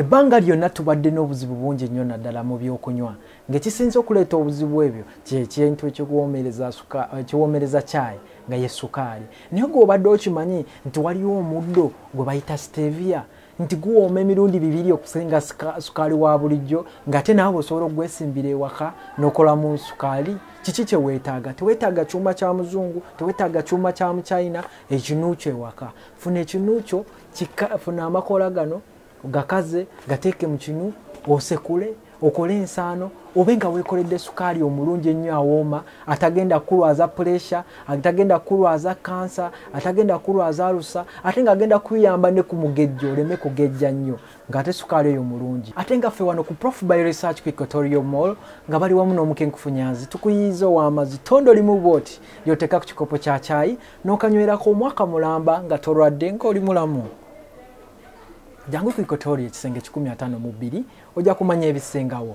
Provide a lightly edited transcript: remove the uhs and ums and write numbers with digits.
Ebbanga lyonna tubadde n'obuzibu bungi nnyo naddala mu byokunywa, ng'ekisinze okuleeta obuzibu ebyo kyekintu ekiwoomereza caayi nga ye sukaali. Naye gw'obadde okimanyi nti waliwo omuddo gwe bayita stevia, nti guwooma emirundi bibiri okusinga sukaali wa bulijjo, ng'ate naawe osobola okugwesimbira ewaka n'okolamu sukaali. Kiki kye weetaaga? Teweetaaga kyuma kya muzungu, teweetaaga kyuma kya muchina, ekinu kyo ewaka. Funa ekinu kyo, funa amakoola gano gakaze, gateeke mu kinu, osekule, okole ensaano, obe nga weekoledde sukaali omulungi ennyo awooma, atagenda kulwaza puresha, atagenda kulwaza kansa, atagenda kulwaza alusa, ate ng'agenda kuyamba ne ku mugejjo oleme kugejja nnyo, ng'ate sukaali oyo mulungi. Ate nga ffe wano ku Prof Bio Research ku Equatorial Mall nga bali wamu n'omukenkufu Nyanzi, tukuyiiza ow'amazzi tondo limu bw'oti ly'oteeka ku kikopo kya caayi n'okanywerako omwaka mulamba nga tolwadde ng'oli mulamu. Jangu ku Equatorial ekisenge 152 ojja kumanya ebisingawo.